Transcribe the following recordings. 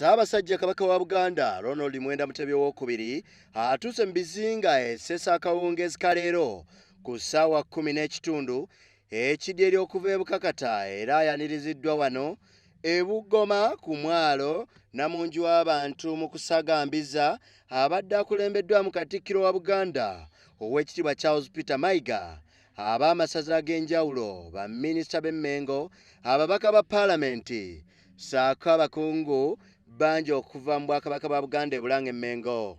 Ssaabasajja Kabaka wa Buganda Ronald Mwenda Mutebi owookubiri atuuse mu bizinga e Ssese akawungeezi ka leero ku ssaawa 10:15 ekidyeri okuva e Bukakata era ayaniriziddwa wano e Bugoma ku mwalo namungi w'abantu mu kusagambiza abadde akulembeddwamu Katikkiro wa Buganda Oweekitiibwa Charles Peter Mayiga, ab'amasaza ag'enjawulo, baminisita b'e Mmengo, ababaka ba Paalamenti ssaako abakungu bangi okuva mu Bwakabaka bwa Buganda e Bulange Mmengo.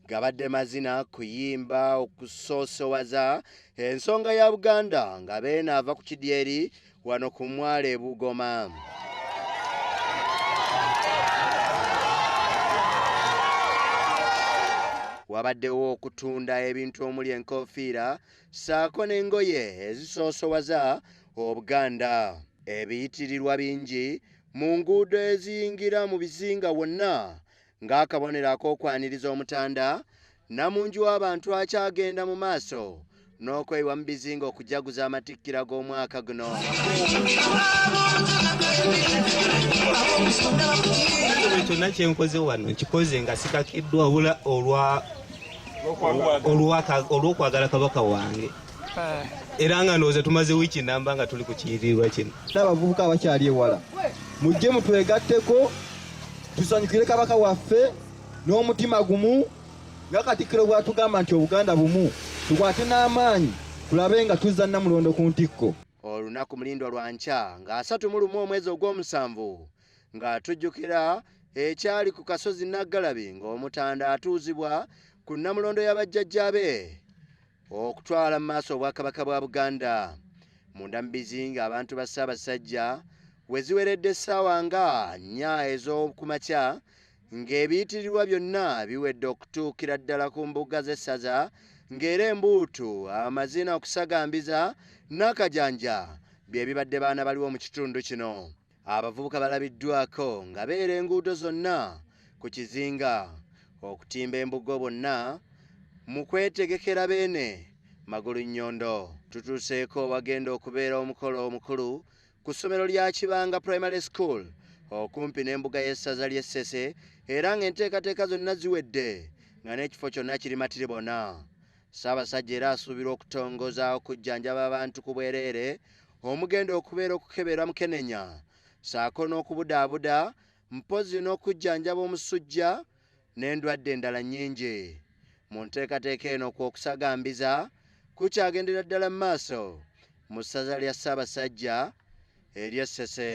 Gabadde mazina, kuyimba, okusoosowaza ensonga ya Buganda nga Beene ava ku kidyeri wano ku mwalo e Bugoma. Wabaddewo okutunda ebintu omuli enkofiira ssaako n'engoye ezisoosowaza Obuganda. Ebiyitirirwa bingi mu nguudo eziyingira mu bizinga wonna ng'akabonero ak'okwaniriza Omutanda, namungi w'abantu akyagenda mu maaso n'okweyiwa mu bizinga okujaguza amatikkira g'omwaka guno. Kyonna kyenkoze wano nkikoze nga sikakiddwa wabula olw'okwagala Kabaka wange era nga ndowooza tumaze wiiki namba nga tuli ku kiyirirwa kino. N'abavubuka abakyali ewala mujje mutwegatteko tusanyukire Kabaka waffe n'omutima gumu nga Katikkiro bw'atugamba nti Obuganda bumu, tukwate n'amaanyi tulabe nga tuzza Nnamulondo ku ntikko. Olunaku mulindwa lwa nkya nga 31 omwezi ogw'omusanvu nga tujjukira ekyali ku kasozi Naggalabi ng'Omutanda atuuzibwa ku Nnamulondo ya bajjajjaabe okutwala mu maaso Obwakabaka bwa Buganda. Munda mu bizinga abantu ba Ssaabasajja we ziweredde essaawa nga 4 ez'okumakya ng'ebiyitirirwa byonna biwedde okutuukira ddala ku mbuga z'essaza ng'era embuutu, amazina, okusagambiza n'akajanja bye bibadde baana baliwo mu kitundu kino. Abavubuka balabiddwako nga beera enguudo zonna ku kizinga okutimba embugo bonna mu kwetegekera Beene Magulunnyondo. Tutuuseeko wagenda okubeera omukolo omukulu ku ssomero lya Kibanga Primary School okumpi n'embuga y'essaza ly'e Ssese era ng'enteekateeka zonna ziwedde nga n'ekifo kyonna kiri matiribona. Ssaabasajja era asuubirwa okutongoza okujjanjaba abantu ku bwereere omugenda okubeera okukebera mukenenya ssaako n'okubudaabuda mpozzi n'okujjanjaba omusujja n'endwadde endala nnyingi. Mu nteekateeka eno kw'okusagambiza kukyagendera ddala mu maaso mu ssaza lya Ssaabasajja ery'e Ssese.